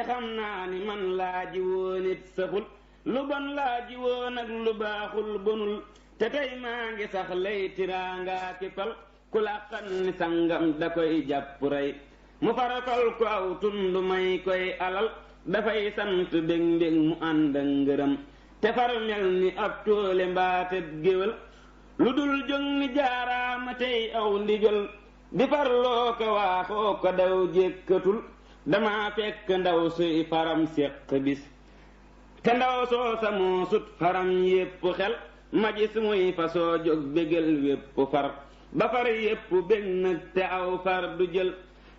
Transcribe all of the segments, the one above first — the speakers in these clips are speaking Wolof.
xam naa ni man laa ji woon it saxul lu bon laa ji woon ak lu baaxul bonul te tey maa ngi sax lay tiraangaa ki fal ku làqan ni sangam da koy jàpp rey mu farafal ko aw tund may koy alal dafay sant bég mbég mu ànd ak ngërëm te far mel ni ab toole mbaateb géwél lu dul jóg ni jaaraama tey aw ndigal di farloo ko waaxoo ko daw jékkatul dama fekk ndaw suy faram séq bis te ndaw soo sa moo sut faram yépp xel ma gis muy fa soo jóg bégal wépp far ba far yépp bég nag te aw far du jël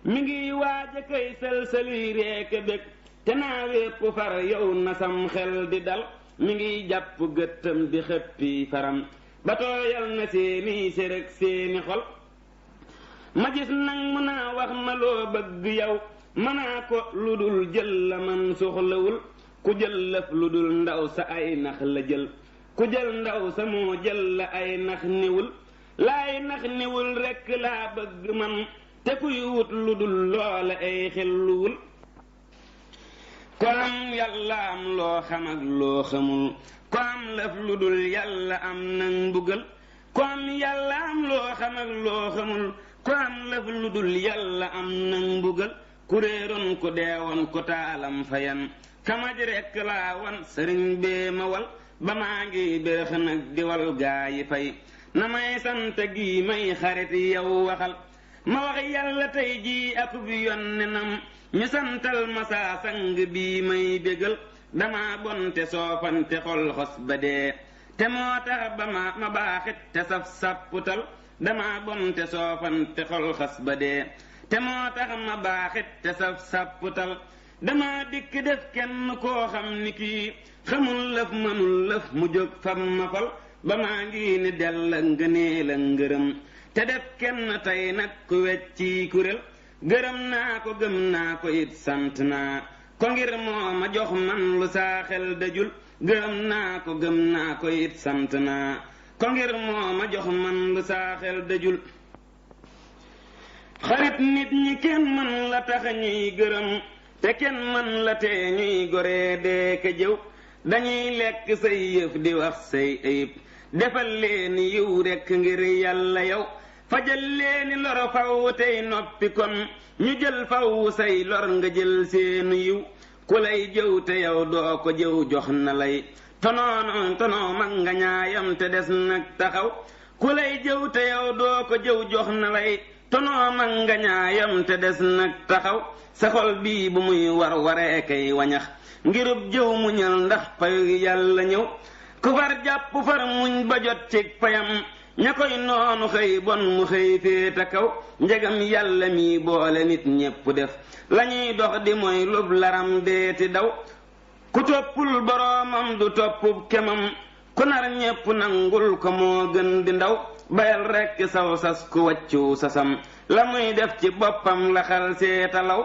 mi ngi waaja koy sël-sëluy reeke bég te naa wépp far yow na sam xel di dal mi ngi jàpp gëttam di xëppi faram ba tooyal na seeni sérëg seeni xol ma gis nag mën a wax ma loo bëgg yow mënaa ko lu dul jël la man soxlawul ku jël lëf lu dul ndaw sa ay nax la jël ku jël ndaw sa moo jël la ay nax niwul laay nax niwul rekk laa bëgg man te kuy wut lu dul loola ay xelluwul ko am yàlla am loo xam ak loo xamul ko am lëf lu dul yàlla am nag mbugal ko am yàlla am loo xam ak loo xamul ko am lëf lu dul yàlla am nag mbugal ku réeroon ku deewoon ku taalam fayan kamaj rekk laa wan sëriñ bee ma wal ba maa ngi bérëx nag di wal gaa yi fay na may sant gi may xarit yow waxal ma wax yàlla tey jii akub yonnenam ñu santal ma saa sang bii may bégal dama bonte soofante xol xos ba dee te moo tax ba ma baaxit te saf sàpputal dama bonte soofante xol xos ba dee te moo tax ma baaxit te saf sàpputal dama dikk def kenn koo xam ni kii xamul lëf mënul lëf mu jóg fam ma fal ba maa ngi ni dell ngëneel a ngërëm te def kenn tey nag ku wecci kurél gërëm naa ko gëm naa ko it sant naa ko ngir moo ma jox man lu saa xel dajul gërëm naa ko gëm naa ko it sant naa ko ngir moo ma jox man lu saa xel dajul xarit nit ñi kenn mën la tax ñuy gërëm te kenn mën la tee ñuy goree dee ka jëw dañuy lekk say yëf di wax say ayib defal leeni yiw rekk ngir yàlla yow fajal leeni lor faw tey noppi kon ñu jël faw say lor nga jël seenu yiw ku lay jëw te yow doo ko jëw jox na lay tonoo mag nga ñaayam te des nag taxaw ku lay jëw te yow doo ko jëw jox na lay tonoo mag nga ñaayam te des nag taxaw sa xol bii bu muy war waree kay wañax ngirub jëw muñal ndax payu yàlla ñëw ku far jàpp far muñ ba jot ci payam ña koy noonu xëy bon mu xëy féeta kaw njegam yàlla mi boole nit ñépp def lañuy dox di mooy lub laram deeti daw ku toppul boroomam du toppub kemam ku nar ñépp nangul ko moo gën di ndaw bayal rekk saw sas ku wàccu sasam la muy def ci boppam la xal seetalaw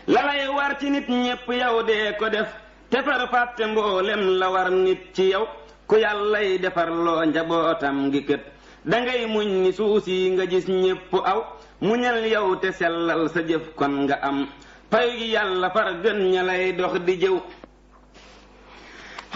la lay war ci nit ñépp yow dee ko def te far fàtte mboolem la war nit ci yow ku yàllay defar loo njabootam gi kët dangay muñ ni suusi nga gis ñépp aw muñal yow te sellal sa jëf kon nga am pay gi yàlla far gën ña lay dox di jëw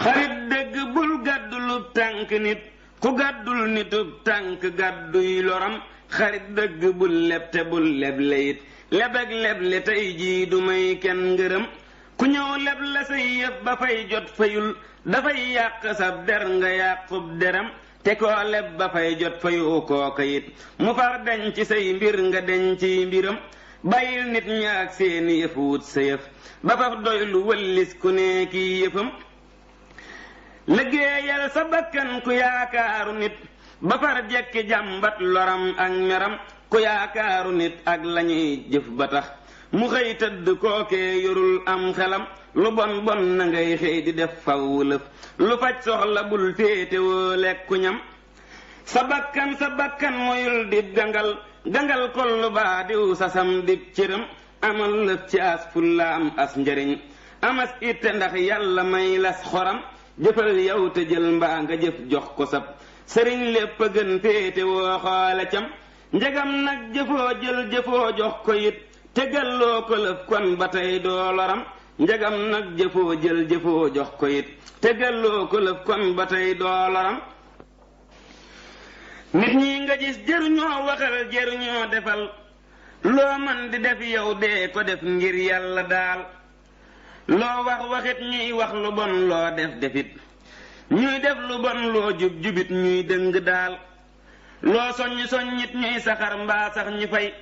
xarit dëgg bul gàddulub tànk nit ku gàddul nitub tànk gàdduy loram xarit dëgg bul leb te bul leble it leb ak leble tey jii du may kenn ngërëm ku ñëw leb la say yëf ba fay jot fayul dafay yàq sab der nga yàqub deram te koo leb ba fay jot fayu kooka it mu far deñ ci say mbir nga deñ ci mbiram bàyyil nit ña ak seeni yëf wut sa yëf ba faf doy lu wëllis ku ne kii yëfam liggéeyal sa bakkan ku yaakaaru nit ba far jekki jàmbat loram ak meram ku yaakaaru nit ak lañuy jëf ba tax mu xëy tëdd kookee yorul am xelam lu bon bon na ngay xëy di def faw lëf lu faj soxla bul féetewoo lekku ñam sa bakkan moyul dib gangal kollu baa diw sasam dib cëram amal lëf ci as fulla am as njariñ amas itte ndax yàlla may las xoram jëfal yow te jël mbaa nga jëf jox ko sab sëriñ lépp a gën féetewoo xoole cam njegam nag jëfoo jël jëfoo jox ko it te gàlloo ko lëf kon ba tey doo loram njagam nag jëfoo jël jëfoo jox ko it te gàlloo ko lëf kon ba tey doo loram nit ñi nga gis jëruñoo waxal jëruñoo defal loo man di def yow dee ko def ngir yàlla daal loo wax waxit ñuy wax lu bon loo def defit ñuy def lu bon loo jub jubit ñuy dëng daal loo soññ soññit ñuy saxar mbaa sax ñu fay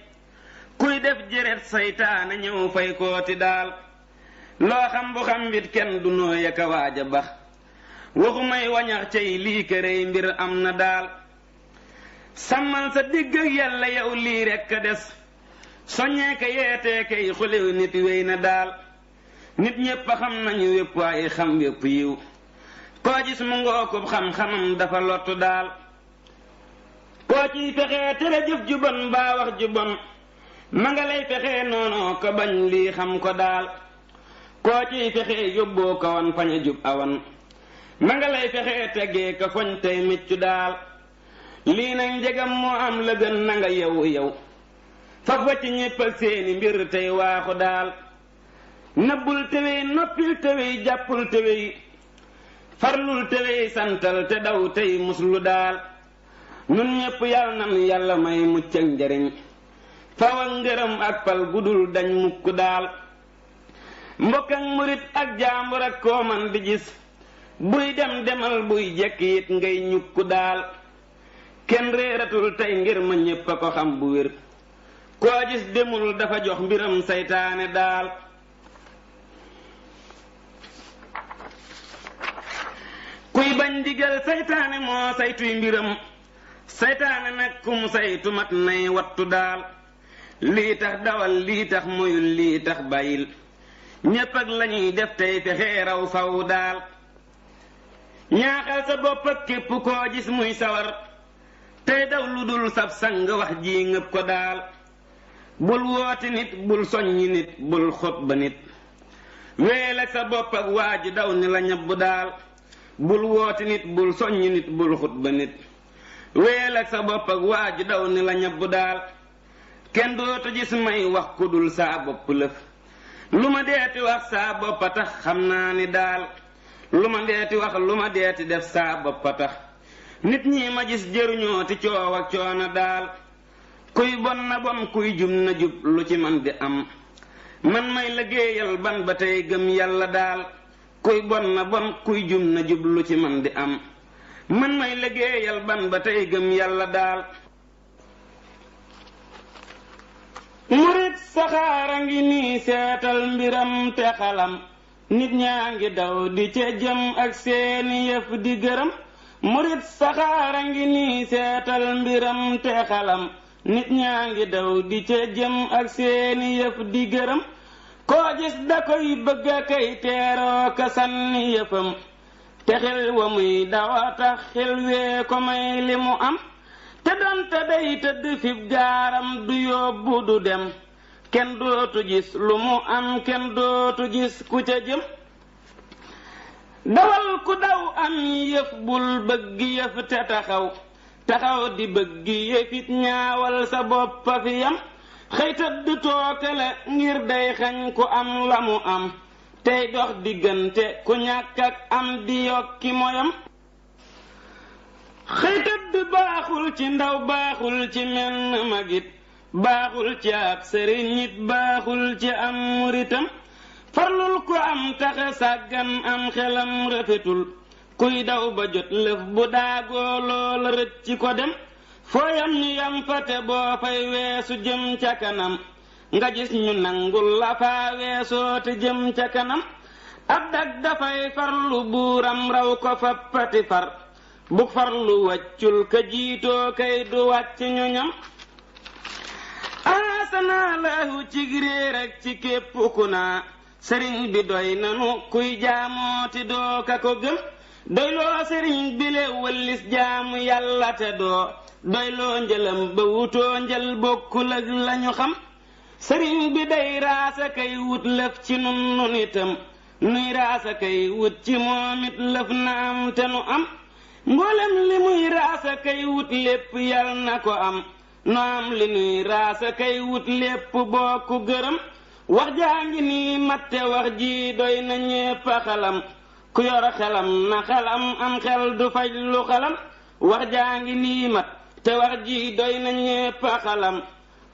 kuy def jëret saytaane ñëw fay kooti daal loo xam bu xam bit kenn du noo yaka waaja bax waxu may wañax cay lii kërey mbir am na daal sàmmal sa digg ak yàlla yow lii rekk a des soññee ka yeetee kay xuliw nit wéy na daal nit ñépp a xam nañu wépp waaye xam wépp yiw koo gis mu ngookub xam-xamam dafa lottu daal koo ciy fexee tere jëf ju bon mbaa wax ju bon ma nga lay fexee noonoo ko bañ lii xam ko daal koo ciy fexee yóbboo ko wan fañ a jub awan ma nga lay fexee teggee ko foñ tey miccu daal lii nag njegam moo am la gën na nga yow faf wacc ñéppal seeni mbir tey waaxu daal nëbbul tewey noppil tewey jàppul tewey farlul tewey santal te daw tey muslu daal nun ñépp yal nan yàlla may mucc ak njariñ faw ak ngërëm ak pal gudul dañ mukk daal mbokk ak murit ak jaambur ak koo man di gis buy dem demal buy jekk it ngay ñukku daal kenn réeratul tey ngir ma ñépp a ko xam bu wér koo gis demul dafa jox mbiram saytaane daal kuy bañ digal saytaane moo saytuy mbiram saytaane nag kum saytu mat nay wattu daal lii tax dawal lii tax moyul lii tax bàyyil ñépp ak lañuy def tey fexe raw faw daal ñaaxal sa bopp ak képp koo gis muy sawar tey daw lu dul sab sang wax ji ngëp ko daal bul wooti nit bul soññi nit bul xutba nit weel ak sa bopp ak waaju daw ni la ñabbu daal bul wooti nit bul soññi nit bul xutba nit weel ak sa bopp ak waaju daw ni la ñabbu daal kenn dootu gis may wax ku dul saa bopp lëf lu ma deeti wax saa boppa tax xam naa ni daal lu ma deeti wax lu ma deeti def saa boppa tax nit ñi ma gis jëruñoo ti coow ak coona daal kuy bon na bon kuy jub na jub lu ci man di am man may liggéeyal ban ba tey gëm yàlla daal kuy bon na bon kuy jub na jub lu ci man di am man may liggéeyal ban ba tey gëm yàlla daal murit saxaara ngi nii seetal mbiram te xalam nit ñaa ngi daw di ca jëm ak seeni yëf di gërëm murit saxaara ngi nii seetal mbiram te xalam nit ñaa ngi daw di ca jëm ak seeni yëf di gërëm koo gis da koy bëgg a kay teeroo ka sànni yëfam te xel wa muy dawa tax xel wee ko may li mu am te donte day tëdd fib gaaram du yóbbu du dem kenn dootu gis lu mu am kenn dootu gis ku ca jëm dawal ku daw am yëf bul bëgg yëf te taxaw di bëgg yëfit ñaawal sa boppa fi yam xëy tëdd tookale ngir day xañ ku am la mu am tey dox diggante ku ñàkk ak am di yokki moyam xëy tëdd baaxul ci ndaw baaxul ci menn magit baaxul ci ab sëriñ nit baaxul ci am muritam farlul ku am taxe sàggan am xelam rafetul kuy daw ba jot lëf bu daagoo loola rëcc ko dem fooyam ñu yam fate boo fay weesu jëm ca kanam nga gis ñu nangul la faa weesoo te jëm ca kanam ab dag dafay farlu buuram raw ko fappati far bu farlu wàccul ka jiitoo kay du wàcc ñu ñam asanaa laahu cig réer ak ci képp ku naa sëriñ bi doy nanu kuy jaamooti doo ka ko gëm doyloo sëriñ bi le wëllis jaamu yàlla te doo doyloo njëlam ba wutoo njël bokkul ak lañu xam sëriñ bi day raasa kay wut lëf ci nun itam nuy raasa kay wut ci moom it lëf na am te nu am mboolem li muy raasa kay wut lépp yal na ko am no am li nuy raasa kay wut lépp bokku gërëm wax jaa ngi nii matte wax ji doy na ñépp xalam ku yor xelam na xelam am xel du faj lu xalam wax jaa ngi nii mat te wax ji doy na ñépp xalam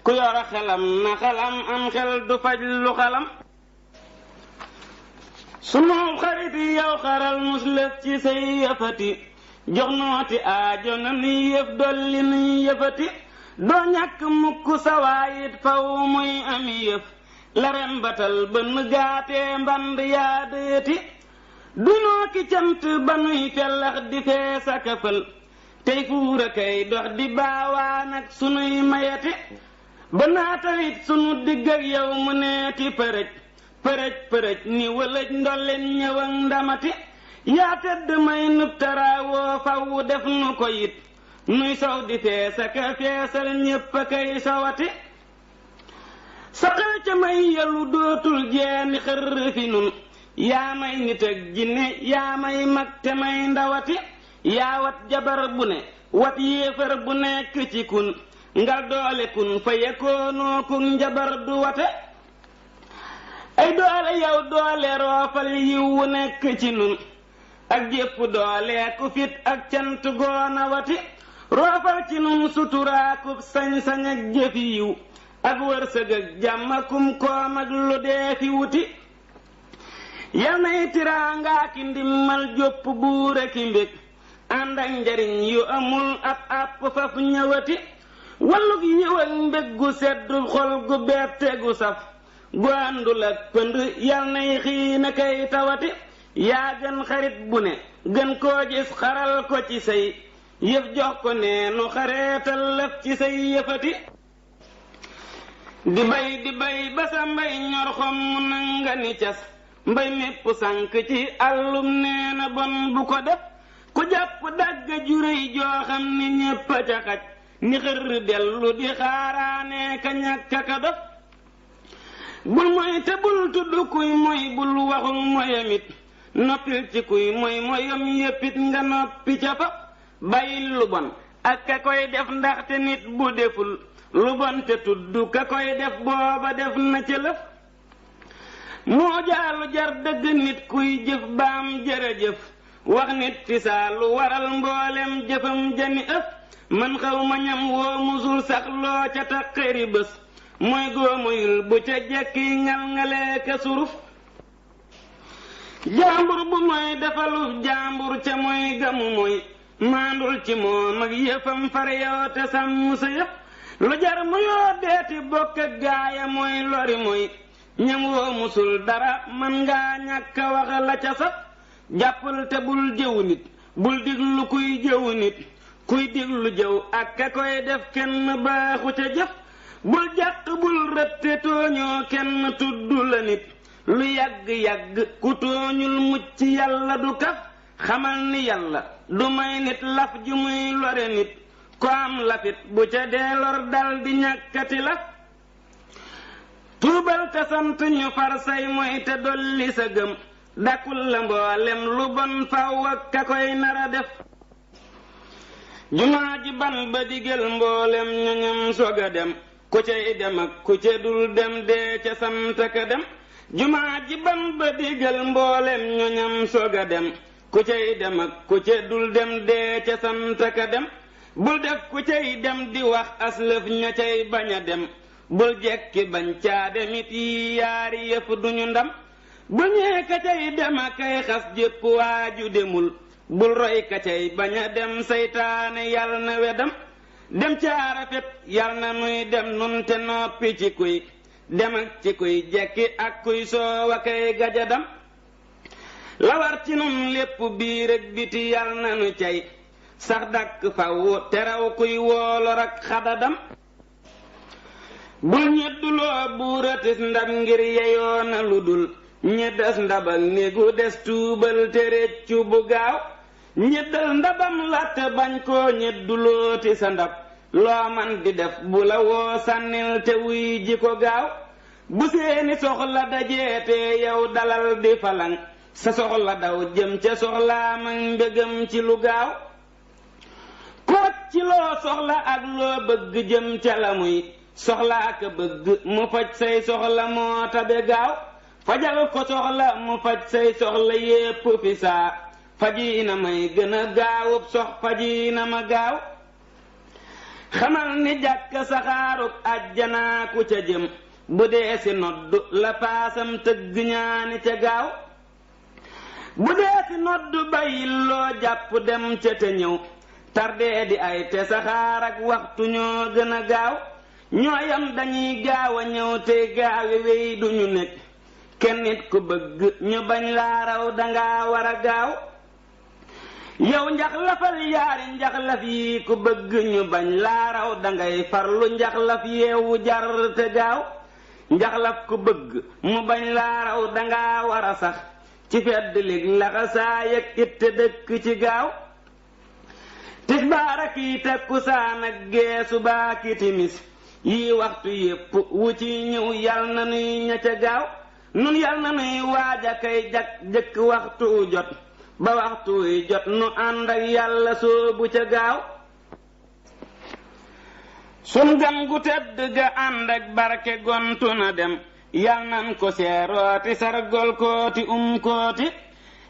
ku yor xelam na xelam am xel du faj lu xalam sunu xarit yow xaral muslëf ci say yëfati jox nooti aajo na nuy yëf dolli nuy yëfati doo ñàkk mukk sawaayit faw muy ami yëf la rembatal bën gaatee mband yaa dëyati dunoo ki cant ba nuy fellax di fees ak fël tey fuura kay dox di baawaan ak sunuy mayati ba naatalit sunu digg ak yow mu neeti përëj përëj përëj ni wëlëj ndolleen ñëw ak ndamati yaa tëdd may nub taraawoo faw def nu ko yit nuy sow di fees ak feesal ñépp kay sowati saqal ca may yelu dootul jeeni xër fi nun yaa may nit ak jinne yaa may mag te may ndawati yaa wat jabar bu ne wat yéefar bu nekk ci kun ngal doole kun fa yekoonoo kun njabar du wate ay doole yow doole roofal yiw wu nekk ci nun ak jépp doole ku fit ak cant goona wati roofal ci nun suturaakub sañ-sañ ak jëf yiw ak wërsëg ak jàmmakum koom ak lu dee fi wuti yal nay tiraanga ki ndimmal jopp buur ak mbég ànd ak njariñ yu amul ab àpp faf ñëwati wallug yiw ak mbég gu seddu xol gu bette gu saf gu àndul ak pënd yal nay xiina kay tawati yaa gën xarit bu ne gën koo gis xaral ko ci say yëf jox ko ne nu xareetal lëf ci say yëfati di bay ba sa mbay ñor xom mu nanga ni cas mbay mépp sànk ci àllum nee na bon bu ko def ku jàpp dagga juréy joo xam ni ñépp a ca xaj ni xër dellu di xaaraane ka ñàkk ka dof bul moy te bul tudd kuy moy bul waxul moyamit noppil ci kuy moy moyam yéppit nga noppi ca fa bàyyil lu bon ak ka koy def ndaxte nit bu deful lu bon te tudd ka koy def booba def na ca lëf moo jaalu jar dëgg nit kuy jëf baam jërëjëf wax nit fi saa lu waral mboolem jëfam jani ëf man xaw ma ñam woo musul sax loo ca taqëri bés mooy góomoyul bu ca jekki ngal-ngalee ka suruf jaambur bu mooy defaluf jaambur ca mooy gamu mooy maandul ci moom ak yëfam far yow te sàmm sa yëf lu jar mu yoo deeti bokk ak gaaya mooy lori mooy ñam woo musul dara man ngaa ñàkk a wax la ca sax jàppal te bul jëw nit bul diglu kuy jëw nit kuy diglu jëw ak ka koy def kenn baaxu ca jëf bul jàq bul rëtte tooñoo kenn tudd la nit lu yàgg-yàgg ku tooñul mucc yàlla du kaf xamal ni yàlla du may nit laf ju muy lore nit ko am lafit bu ca dee lor dal di ñàkkati laf tuubal te sant ñu far say mooy te dolli sa gëm dakul la mboolem lu bon faw ak ka koy nara def jumaa ji ban ba digal mboolem ñoñam soga dem ku cay dem ak ku ca dul dem dee ca sant ka dem jumaa ji ban ba digal mboolem ñoñam soga dem ku cay dem ak ku ca dul dem dee ca sant ka dem bul def ku cay dem di wax aslëf ña cay bañ a dem bul jekki bañ caa demit yi yaari yëf duñu ndam bul ñee ka cay dem a kay xas jépp waaju demul bul roy ka cay bañ a dem saytaane yal na wedam dem caa rafet yal na nuy dem nun te noppi ci kuy dem ak ci kuy jekki ak kuy soowa kay gajadam la war ci nun lépp biir ak biti yal na nu cay sax dàkk faw teraw kuy woolor ak xadadam bul ñedduloo buuratis ndab ngir yeyoona lu dul ñeddas ndabak néegu des tuubal te réccu bu gaaw ñeddal ndabam la te bañ koo ñeddulooti sa ndab loo man di def bu la woo sànnil te wuy ji ko gaaw bu seeni soxla dajeete yow dalal di falang sa soxla daw jëm ca soxlaam ak mbégam ci lu gaaw ko ci loo soxla ak loo bëgg jëm ca la muy soxlaa ka bëgg mu faj say soxla moo tabe gaaw fajal ko soxla mu faj say soxla yépp fi saa fajiina may gën a gaawub sox fajiina ma gaaw xamal ni jàkka saxaarub àjjanaa ku ca jëm bu dee si noddu la paasam tëgg ñaani ca gaaw bu dee si noddu bayil loo jàpp dem ca te ñëw tardee di ay te saxaar ak waxtu ñoo gën a gaaw ñooyam dañuy gaaw a ñëw tey gaawe wey duñu nekk kenn nit ku bëgg ñu bañ laa raw danga war a gaaw yow njaxlafal yaari njaxlaf yi ku bëgg ñu bañ laa raw dangay farlu njaxlaf yeewu jar te gaaw njaxlaf ku bëgg mu bañ laa raw danga war a sax ci fedd lig laxasaay ak itte dëkk ci gaaw tisbaar ak yi takkusaan ak gee subaa ki timis yii waxtu yépp wu ci ñëw yal na nuy ña ca gaaw nun yal na nuy waaja kay jak jëkk waxtu jot ba waxtu wi jot nu ànd ak yàlla soobu ca gaaw sun gan gu tedd ga ànd ak barke gontu na dem yal nan ko seerooti sargol kooti kooti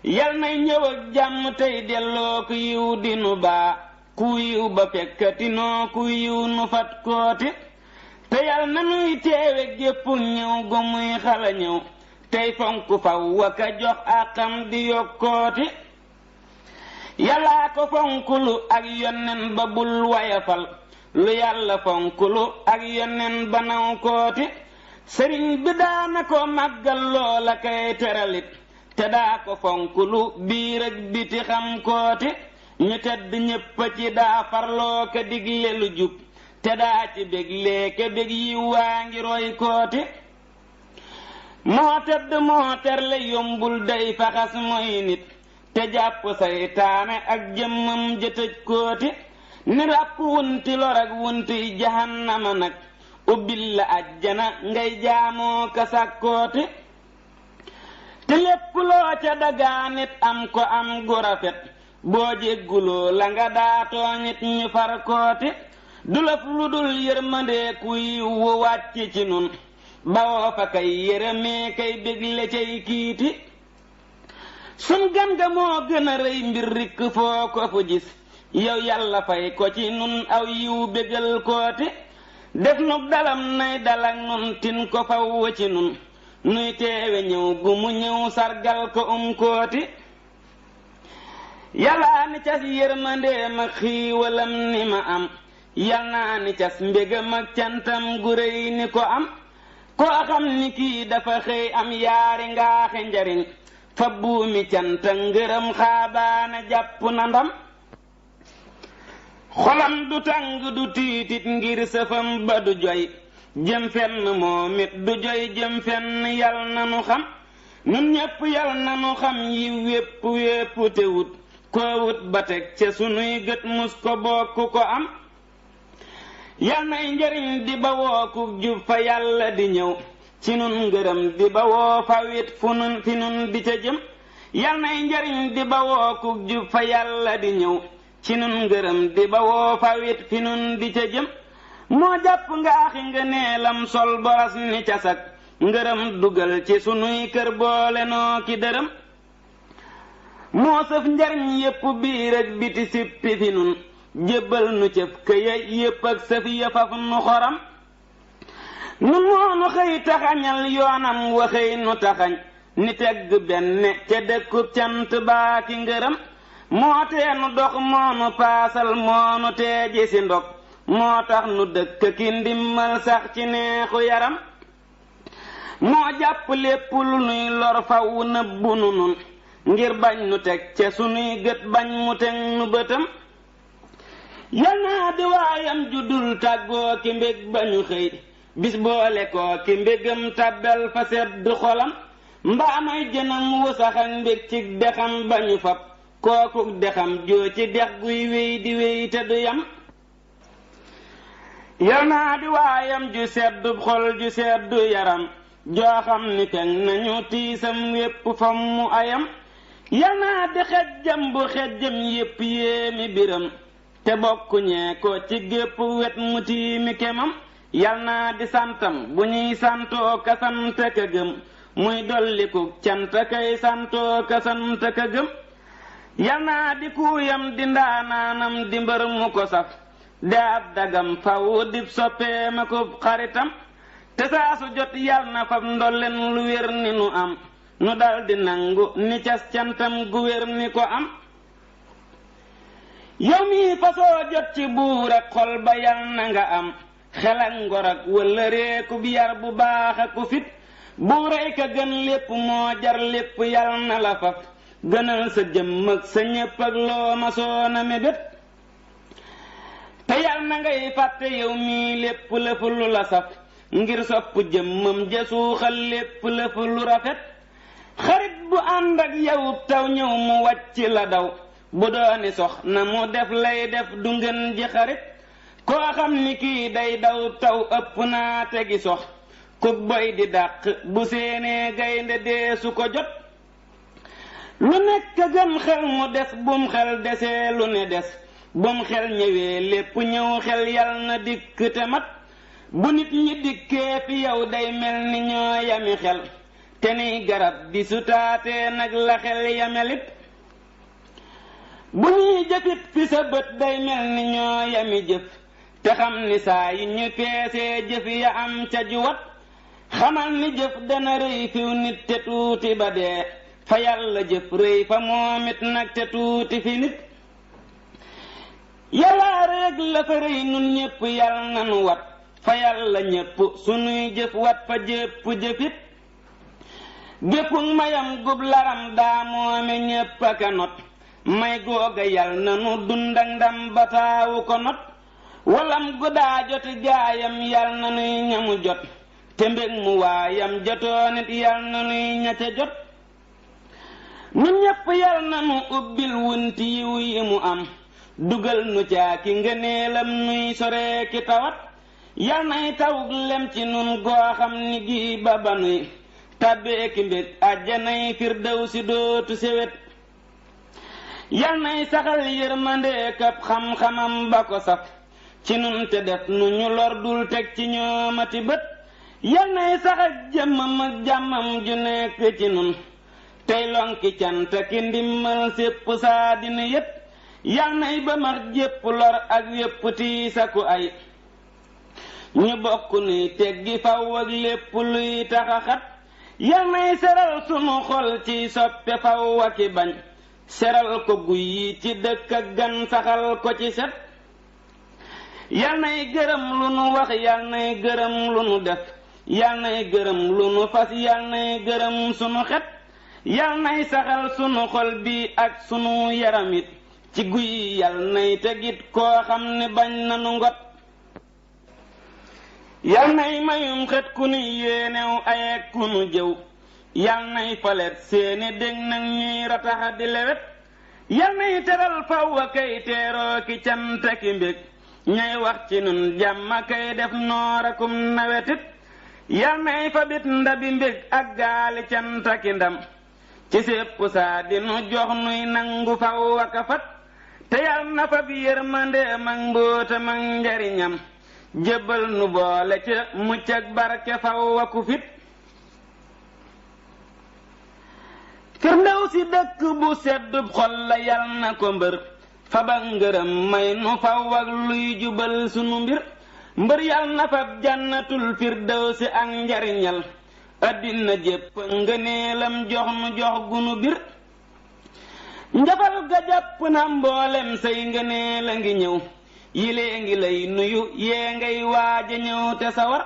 yal nay ñëw ak jàmm tey delloo ku yiw dinu baa ku yiw ba fekkati noo ku yiw nu fat kooti te yal na nuy teewe gépp ñëw gu muy xala ñëw tey fonk faw waka jox àqam di yokkooti yàllaa ko fonkulu ak yonnen ba bul wayafal lu yàlla fonkulu ak yonnen ba naw kooti sëriñ bi daana ko màggal loola kay teralit te daa ko fonkulu biir ak biti xam kooti ñu tedd ñépp ci daa farloo ka digle lu jub te daa ci béglee ke bég yi waa ngi roy kooti moo tedd moo terle yombul day faxas mooy nit te jàpp saytaane ak jëmmam jëtëj kooti ni ràpp wunti lor ak wunti jahannama nag ubbil la ajjana ngay jaamoo ka sàkkooti te lépp loo ca dagaa nit am ko am gu rafet boo jégguloo la nga daatoo nit ñu far kooti du laf lu dul yërmandee ku yiw wu wàcc ci nun bawoo fa kay yërëmee kay bégle cay kiiti sun gan ga moo gën a rëy mbir rikk foo ko fu gis yow yàlla fay ko ci nun aw yiw bégal kooti def nu dalam nay dalak nun tin ko faw ci nun nuy teewe ñëw gu mu ñëw sargal ko kooti yàllaa ni cas yërmandeem ak xiiwalam ni ma am yal naa ni cas mbégam ak cantam gu rëy ni ko am koo xam ni kii dafa xëy am yaari ngaaxe njariñ fa buumi canta ngërëm xaabaana jàpp na ndam xolam du tàng du tiitit ngir sëfam ba du joy jëm fenn moom it du joy jëm fenn yal na nu xam nun ñépp yal na nu xam yi wépp wépp te wut koo wut ba teg ca sunuy gët mus ko bokk ko am yal nay njariñ di bawoo ku jub fa yàlla di ñëw ci nun ngërëm di bawoo fawit fi nun di ca jëm yal nay njariñ di bawoo ku jub fa yàlla di ñëw ci nun ngërëm di bawoo fawit fi nun di ca jëm moo jàpp ngaaxi ngëneelam sol boras ni casak ngërëm dugal ci sunuy kër boole noo ki dërëm moo sëf njariñ yépp biir ak biti sippi fi nun jébbal nu cëf këya yépp ak sëf ya faf nu xoram nun moonu xëy taxañal yoonam waxëy nu taxañ ni tegg benn ca dëkkub cant baa ki ngërëm moo teenu dox moonu paasal moonu teeji si ndog moo tax nu dëkk ki ndimmal sax ci neexu yaram moo jàpp lépp lu nuy lor faw nëbbu nu nun ngir bañ nu teg ca sunuy gët bañ mu teg nu bëtam yal naa di waayam juddul tàggoo ki mbég ba ñu xëy bis boole koo ki mbégam tàbbel fa sedd xolam mbaa may jënam wusax ak mbég ci dexam ba ñu fab kookuk dexam joo ci dex guy wéy di wéy te du yam yal naa di waayam ju seddu xol ju seddu yaram joo xam ni feng nañu tiisam wépp fam mu ayam yal naa di xejjam bu xejjam yépp yéemi biram te bokkuñee ko ci gépp wet mu tiimi kemam yal naa di santam bu ñuy santoo ka sant ka gëm muy dolliku cant kay santoo ka sant ka gëm yal naa di kuuyam di ndaanaanam di mbër mu ko saf de ab dagam faw dib soppeema ko xaritam te saa su jot yal na fab ndolleen lu wér ni nu am nu dal di nangu ni cas cantam gu wér ni ko am yow mi fasoo jot ci buur ak xol ba yal na nga am xel ak ngor ak wala réeku bi yar bu baax ak ku fit buuray ka gën lépp moo jar lépp yal na la faf gënal sa jëmm ak sa ñépp ak loo ma soona mébét te yal na ngay fàtte yow mii lépp lëf lu la saf ngir sopp jëmmam ja suuxal lépp lëf lu rafet xarit bu ànd ak yow taw ñëw mu wàcc la daw bu dooni soxna mu def lay def du ngeen ji xarit koo xam ni kii day daw taw ëpp naa tegi sox kuk boy di dàq bu séenee gaynde deesu ko jot lu nekk gën xel mu des bum xel desee lu ne des bum xel ñëwee lépp ñëw xel yal na dikk te mat bu nit ñi dikkee fi yow day mel ni ñoo yami xel te niy garab di sutaatee nag la xel yamelit bu ñuy jëfit fi sa bët day mel ni ñoo yami jëf te xam ni saa yi ñu peesee jëf ya am ca juwat xamal ni jëf dana rëy fiw nit te tuuti ba dee fa yàlla jëf rëy fa moomit nag te tuuti fi nit yàlla rek la fa rëy nun ñépp yàlla nanu wat fa yàlla ñépp sunuy jëf wat fa jépp jëfit géppug mayam gub laram daa moome ñépp aka not may googa yal nanu dund ak ndam bataawu ko not walam gu daa joti gaayam yal nanuy ñamu jot te mbég mu waayam jotoonit yal nanuy ñaca jot nun ñépp yal nanu ubbil wunti yiw yi mu am dugal nu caaki ngëneelam nuy soree ki tawat yal nay tawug lem ci nun goo xam ni gi ba banuy tàbbeeki mbég àjjanay firdawsi dootu sewet yal nay saxal yërmande kap xam-xamam ba ko saf ci nun te def nu ñu lor dul teg ci ñoomati bët yal nay saxal jëmmam ak jàmmam ju nekk ci nun tey lonki cant ki ndimmal sépp saa dina yët yal nay ba max jépp lor ak yépp tiisaku ay ñu bokk nuy teggi faw ak lépp luy taxaxat yal nay seral sunu xol ci soppe faw aki bañ seral ko guy yi ci dëkk ak gan saxal ko ci set yal nay gërëm lu nu wax yal nay gërëm lu nu def yal nay gërëm lu nu fas yal nay gërëm sunu xet yal nay saxal sunu xol bi ak sunu yaramit ci guy yi yal nay tegit koo xam ne bañ nanu ngot yal nay mayum xet ku nu yéenew ayek ku nu jëw yal nay falet seeni dég nag ñuy rataxa di lewet yal nay teral faw a kay teeroo ki canta ki mbég ñay wax ci nun jàmma kay def noorakum nawetit yal nay fabit ndabi mbég ak gaali canta ki ndam ci sépp saa di nu jox nuy nangu faw a kafat te yal na fab yërmande mag mbóotam ak njariñam jébbal nu boole ca mucc ak barke faw a ku fit firndew si dëkk bu seddub xol la yal na ko mbër faba ngërëm may nu faw ak luy jubal sunu mbir yal na fab jannatul firdew si ak njariñal addina jépp ngëneelam jox nu jox gunu bir njafal ga jàpp na mboolem say ngëneel a ngi ñëw yilee ngi lay nuyu yee ngay waaja ñëw te sawar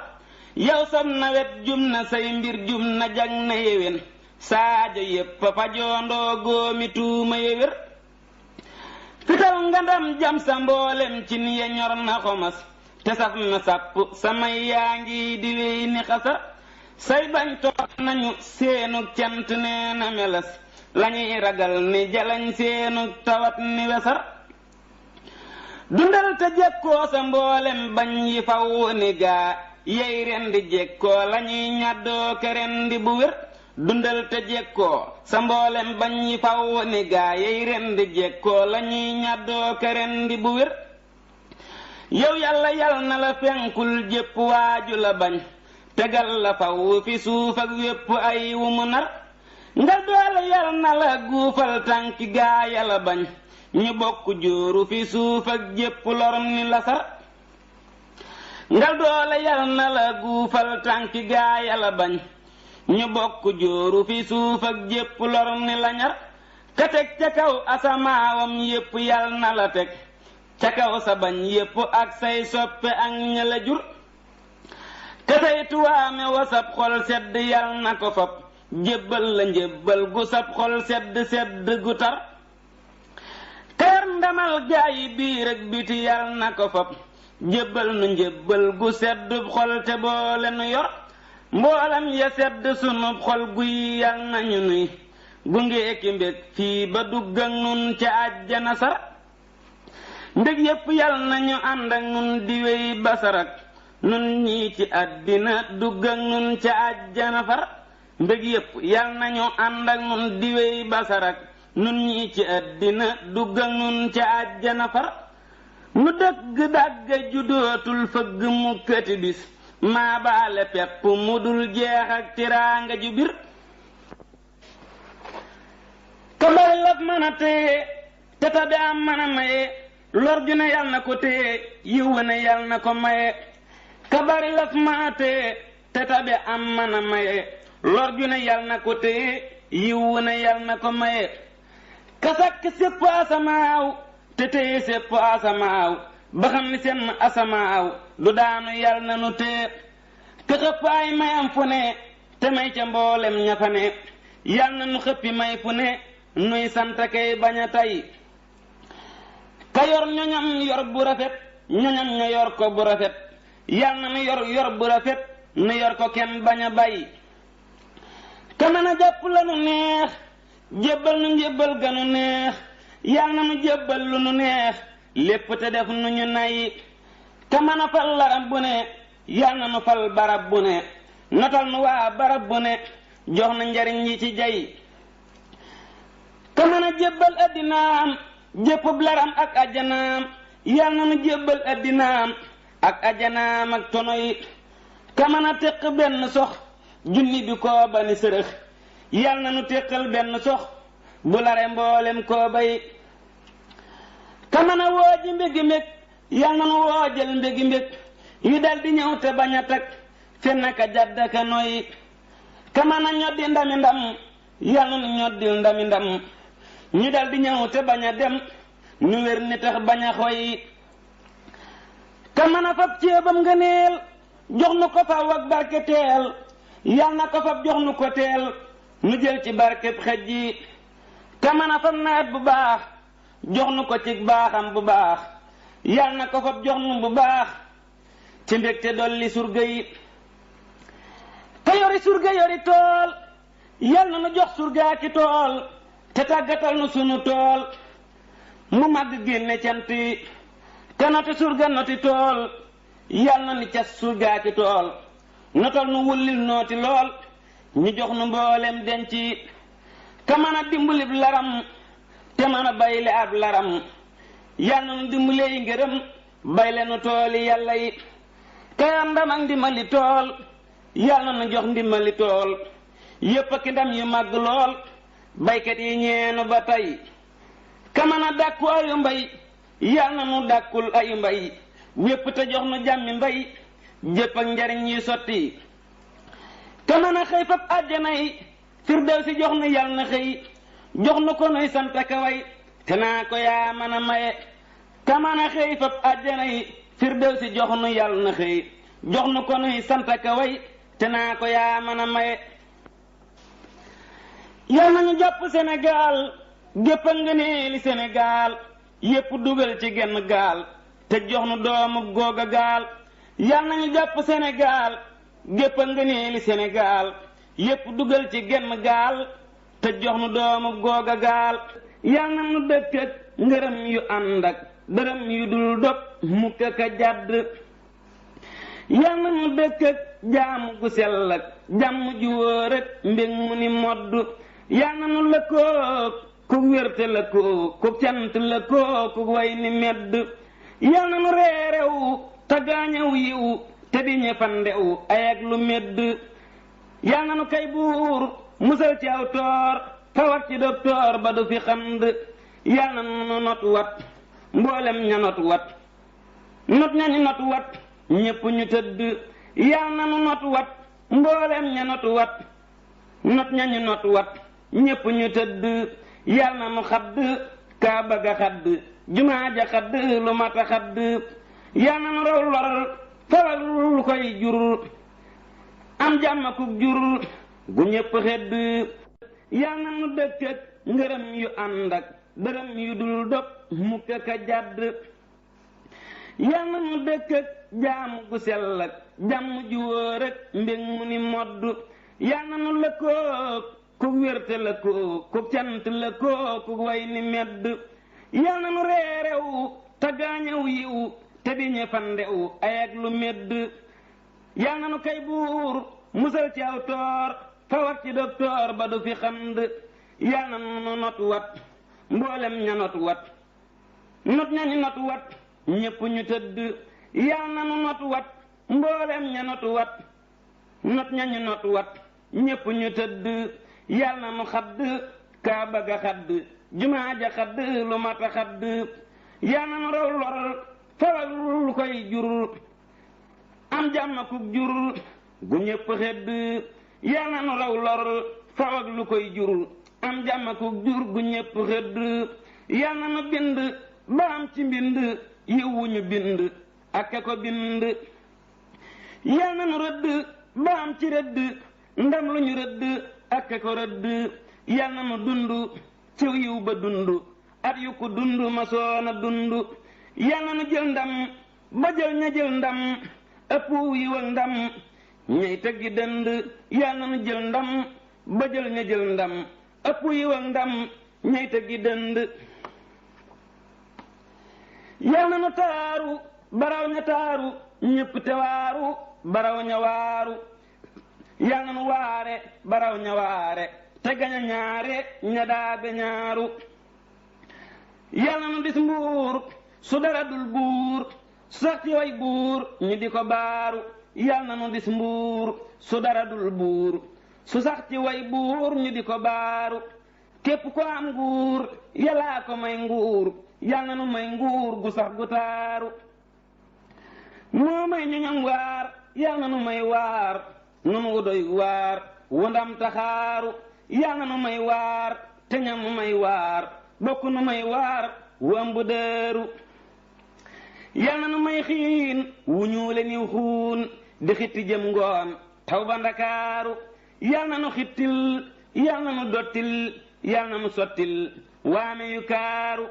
yow sam nawet jum na say mbir jum na jag na yewen saajo yépp fa joondoo góomi tuuma yewér fital nga ndam jam sa mboolem ci ni ya ñor na xomas te saf na sàpp samay yaa ngi di wey ni xasa say bañ toog nañu seenu cant nee na melas lañuy ragal ni jalañ seenu tawat ni wesar dundal te jekkoo sa mboolem bañ yi faw ni gaa yey rendi jekkoo lañuy ñaddoo ke rendi bu wér dundal te jekkoo sa mboolem bañ yi faw ni gaa yey rendi jekkoo lañuy ñaddoo ke rendi bu wér yow yàlla yal na la fenkul jépp waaju la bañ tegal la faw fi suuf ak wépp ay wu mu nar nga doole yal na la guufal tànki gaaya la bañ ñu bokk jóoru fi suuf ak jépp lorom ni la sar nga doole yal na la guufal tànki gaaya la bañ ñu bokk jóoru fi suuf ak jépp lorom ni la ñar ka teg ca kaw asamaawam yépp yal na la teg ca kaw sa bañ yépp ak say soppe ak ña la jur ka say tuwaame wa sab xol sedd yal na ko fab jébbal la njébbal gu sab xol sedd sedd gu tar kër ndamal gaayi biir ak biti yal na ko fab jébbal nu njébbal gu sedd xol te boole nu yor mboolam ya sedd sunub xol guy yal nañu nuy gunge ki mbég fii ba dugg ak nun ca àjjana sar ndég yépp yal nañu ànd ak nun di wéy basarak nun ñii ci àddina dugg ak nun ca àjjana far ndég yépp yal nañu ànd ak nun di wéy basarak nun ñii ci àddina dugg ak nun ca àjjana far nu dëgg dàgg ju dootul fëgg mu këti bis maa baale pepp mu dul jeex ak tiraanga ju bir ka bari laf mën a téye te tabe am mën a maye lor ju ne yal na ko téye yiw ne yal na ko maye ka bari laf mën a téye te tabe am mën a maye lor ju ne yal na ko téye yiw ne yal na ko maye ka sakk sépp asamaaw te téye sépp asamaaw ba xam ni seen asamaaw du daanu yal na nu téye ka xëpp ay mayam fu ne te may ca mboolem ña fa ne yal na nu xëppi may fu ne nuy sant kay bañ a tay ka yor ñoñam yor bu rafet ñoñam ña yor ko bu rafet yal na nu yor bu rafet nu yor ko kenn bañ a bàyyi ka mën a jàpp la nu neex jébbal nu njébbal ga nu neex yal na nu jébbal lu nu neex lépp te def nu ñu nay ka mën a fal larab bu ne yal na nu fal barab bu ne notal nu waa barab bu ne jox na njariñ yi ci jay ka mën a jébbal addinaam jéppub laram ak ajjanaam yal na nu jébbal addinaam ak ajjanaam ak tono yi ka mën a téq benn sox junni bi kooba ni sërëx yal na nu téqal benn sox bu lare mboolem kooba yi ka mën a wooji mbégi mbég yal na nu woojal mbégi mbég yu dal di ñëw te bañ a tag fenn ka jadd ka noyi ka mën a ñoddi ndami ndam yal na nu ñoddil ndami ndam ñu dal di ñëw te bañ a dem ñu wér ni tax bañ a xoy ka mën a fab ceebam nga neel jox nu ko faw ak barke teel yal na ko fab jox nu ko teel nu jël ci barkeb xej ji ka mën a fab nawet bu baax jox nu ko ci baaxam bu baax yal na ko fab jox nu bu baax ci mbégte dolli surga yi ka yori surga yori tool yal na nu jox surgaa ki tool te tàggatal nu sunu tool mu màgg génne cant yi te noti surga noti tool yal na ni cas surgaa ki tool notal nu wullil nooti lool ñu jox nu mboolem denc yi ka mën a dimbalib laram te mën a bayle ab laram yal na nu dimbalee ngërëm bayle nu tooli yàlla yi ka yor ndam ak ndimbali tool yal na nu jox ndimbali tool yépp ak ndam yu màgg lool baykat yi ñeenu ba tey ka mën a dàkku ayu mbay yal na nu dàkkul ayu mbay wépp te jox nu jàmmi mbay jépp ak njariñ yi sotti ka mën a xëy fab àjjana yi firdawsi jox nu yal na xëy jox nu ko nuy sant ka way te naa ko yaa mën a maye ka mën a xëy fab àjjana yi firdawsi jox nu yal na xëy jox nu ko nuy sant ka way te naa ko yaa mën a maye yal nañu jàpp Sénégal gépp a ngëneeli Sénégal yépp dugal ci genn gaal te jox nu doomu googa gaal yal nañu jàpp Sénégal gépp a ngëneeli Sénégal yépp dugal ci genn gaal te jox nu doomu googa gaal yal na nu dëkk ak ngërëm yu ànd ak dërëm yu dul dog mukk ka jàdd yal na nu dëkk ak jaamu gu sell ak jàmm ju wóor ak mbég mu ni modd yal na nu lëkkoo ku wérte lëkkoo ku cant lëkkoo ku way ni medd yal na nu reerew te gaañew yiw te di ñefandew ay ak lu medd yal na nu kay buur musal ci aw toor fawat ci doktoor ba du fi xand yal na nu not wat mboolem ña not wat not ñañu not wat ñépp ñu tëdd yal na nu not wat mboolem ña not wat not ñañu not wat ñépp ñu tëdd yal na nu xadd kaaba ga xadd jumaa ja xadd lu mata xadd yal na nu raw lor fawal lu koy jur am jàmm ku jur gu ñépp xedd yal na nu dëkk ak ngërëm yu ànd ak dërëm yu dul dog mukk ka jàdd yal na nu dëkk ak jaamu gu sell ak jàmm ju wóor ak mbég mu ni modd yal na nu lëkkoog ku wérte lëkkoog ku cant lëkkoog ku way ni medd yal na nu reerew te gaañew yiw te di ñefandew ay ak lu medd yal na nu kay buur musal ci aw toor fawat ci doktoor ba du fi xand yal na nu not wat mboolem ña not wat not ñañu not wat ñépp ñu tëdd yal na nu not wat mboolem ña not wat not ñañu not wat ñépp ñu tëdd yal na nu xadd kaaba ga xadd jumaa ja xadd lu mata xadd yal na nu raw lor fawal lu koy jur am jàmm ku jur gu ñépp xedd yal na nu raw lor fawal lu koy jur am jàmm ku jur gu ñépp xedd yal na nu bind ba am ci mbind yiwu ñu bind ak ko bind yal na nu rëdd ba am ci rëdd ndam lu ñu rëdd ak ko rëdd yal na nu dund ciw yiw ba dund at yu ko dund ma soona dund yal na nu jël ndam ba jël ña jël ndam ëpp yiw ak ndam ñay tëggi dënd yal na nu jël ndam ba jël ña jël ndam ëpp yiw ak ndam ñay tëggi dënd yal na nu taaru baraw ña taaru ñépp te waaru baraw ña waaru yal na nu waare baraw ña waare te gaña ñaare ña daabe ñaaru yal na nu dis mbuur su dara dul buur su sax ci way buur ñu di ko baaru yal na nu dis mbuur su dara dul buur su sax ci way buur ñu di ko baaru képp ko am nguur yàllaa ko may nguur yal na nu may nguur gu sax gu taaru moo may ñoñom waar yal na nu may waar nu mu doy waar wu ndam taxaaru yal na nu may waar te ñam nu may waar bokk nu may waar wu ëmb dëeru yal na nu may xiin wu ñuule niw xuun di xitti jëm ngoon taw ba ndakaaru yal na nu xittil yal na nu dottil yal na nu sottil waame yu kaaru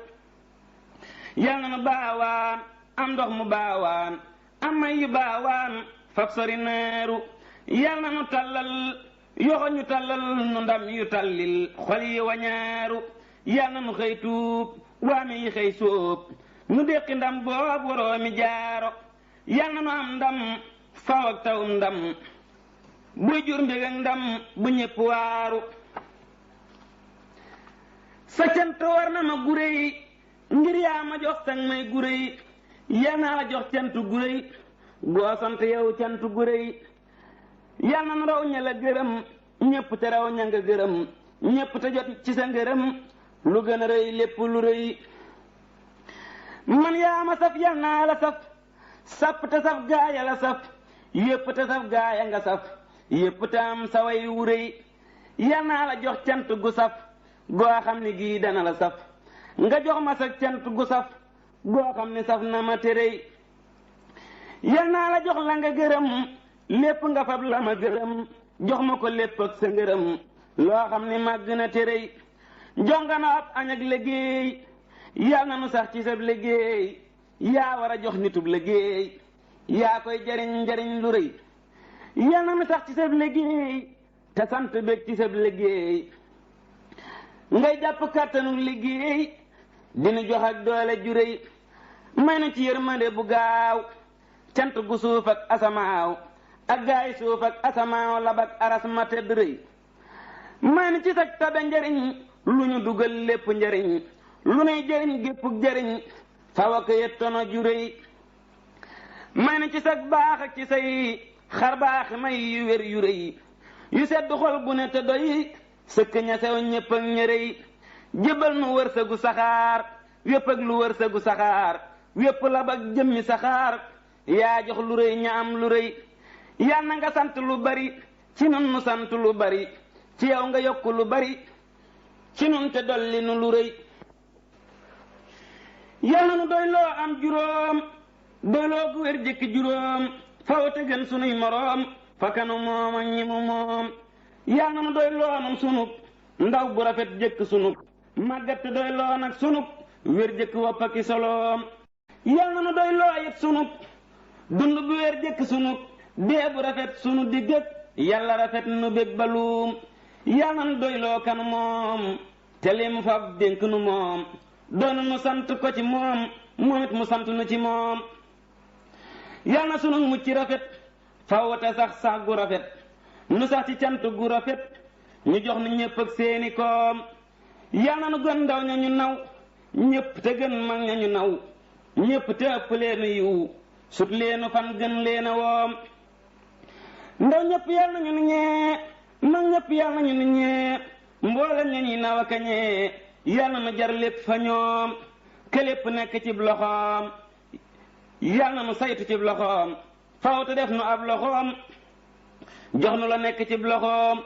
yal na nu baawaan am ndox mu baawaan am may yu baawaan fab sori neeru yal na nu tallal yoxo ñu tallal nu ndam yu tallil xol yi wañaaru yal na nu xëy tuub waame yi xëy sóob nu déqi ndam boob waroomi jaaro yal na nu am ndam faw ak tawum ndam buy jur mbég ak ndam bu ñépp waaru sa cant war na ma guréy ngir yaa ma jox sang may guréy yal naa la jox cant guréy goo sant yow cant guréy yal na nu raw ña la gërëm ñépp te raw ña nga gërëm ñépp te jot ci sa ngërëm lu gën a rëy lépp lu rëy man yaa ma saf yal naa la saf sapp te saf gaaya la saf yépp te saf gaaya nga saf yépp te am sa way wu rëy yal naa la jox cant gu saf goo xam ne gii dana la saf nga jox ma sa cant gu saf goo xam ne saf na ma te rëy yal naa la jox la nga gërëm lépp nga fab la ma gërëm jox ma ko lépp ak sa ngërëm loo xam ne màgg na te rëy jox nga na ab añ ak liggéey yal na nu sax ci sab liggéey yaa war a jox nitub liggéey yaa koy jariñ njariñ lu rëy yal na nu sax ci sab liggéey te sant bég ci sab liggéey ngay jàpp kàttanu liggéey dinu jox ak doole ju rëy may na ci yërmande bu gaaw cant gu suuf ak asamaaw ak gaay suuf ak asamaaw labak aras ma tedd rëy may na ci sag tabe njariñ lu ñu dugal lépp njariñ lu nuy jariñ géppuk jariñ fawa ko yettono juréy may na ci sag baax ak ci say xar baax may yu wér yu rëy yu sedd xol bu ne te doy sëkk ña sew ñépp ak ñërëy jébal nu wërsëgu saxaar wépp ak lu wërsëgu saxaar wépp lab ak jëmmi saxaar yaa jox lu rëy ña am lu rëy yal na nga sant lu bari ci nun nu sant lu bari ci yow nga yokk lu bari ci nun te dolli nu lu rëy yal na nu doy loo am juróom doy loo gu wér jëkki juróom faw te gën sunuy moroom fa kanu moom ak ñi mu moom yal na nu doy loo nun sunub ndaw bu rafet jëkk sunub màggat te doy loo nag sunub wér jëkk woppaki soloom yal na nu doy loo it sunub dund bu wér jëkk sunub dee bu rafet sunu diggëg yàlla rafet nu bég baluum yal na nu doy loo kanu moom te li mu fab dénk nu moom doonu nu sant ko ci moom moom it mu sant nu ci moom yal na sunu mucc rafet fawwate sax sax gu rafet nu sax ci cant gu rafet ñu jox nu ñépp ak seeni koom yal na nu gën ndaw ña ñu naw ñépp te gën mag ña ñu naw ñépp te ëpp leenu yiw sut leenu fan gën leena woom ndaw ñépp yal na ñu nu ñee mag ñépp yal na ñu nu ñee mboolem ña ñuy naw ak a ñee yal na nu jar lépp fa ñoom ke lépp nekk cib loxoom yal na nu saytu cib loxoom faw te def nu ab loxoom jox nu la nekk cib loxoom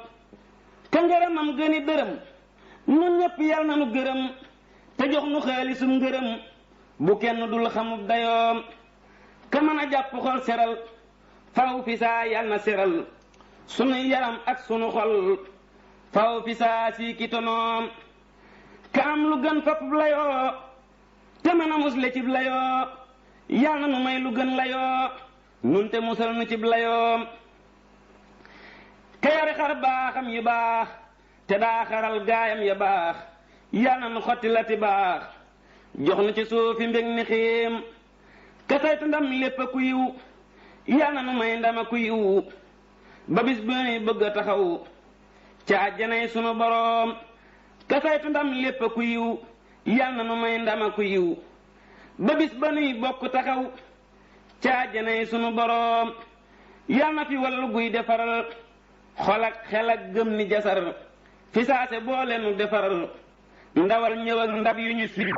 ka ngërëmam gëni dërëm nun ñépp yal na nu gërëm te jox nu xaalisum ngërëm bu kenn dul xamub dayoom ka mën a jàpp xol seral faw fi saa yal na seral sunu yaram ak sunu xol faw fi saa sii ki tonoom ka am lu gën fapub layoo te mën a musle cib layoo yal na nu may lu gën layoo nun te musal nu cib layoom ka yari xar baaxam yu baax te daa xaral gaayam ya baax yal na nu xotti lati baax jox nu ci suufi mbég ni xiim ka saytu ndam lépp a ku yiw yal na nu may ndama ku yiw ba bis bu nuy bëgg a taxaw ca àjjanay sunu boroom ka saytu ndam lépp a ku yiw yal na nu may ndama ku yiw ba bis ba nuy bokk taxaw ca àjjanay sunu boroom yal na fi wallu guy defaral xol ak xel ak gëm ni jasar fi saase boole nu defaral ndawal ñëw ak ndab yu ñu siri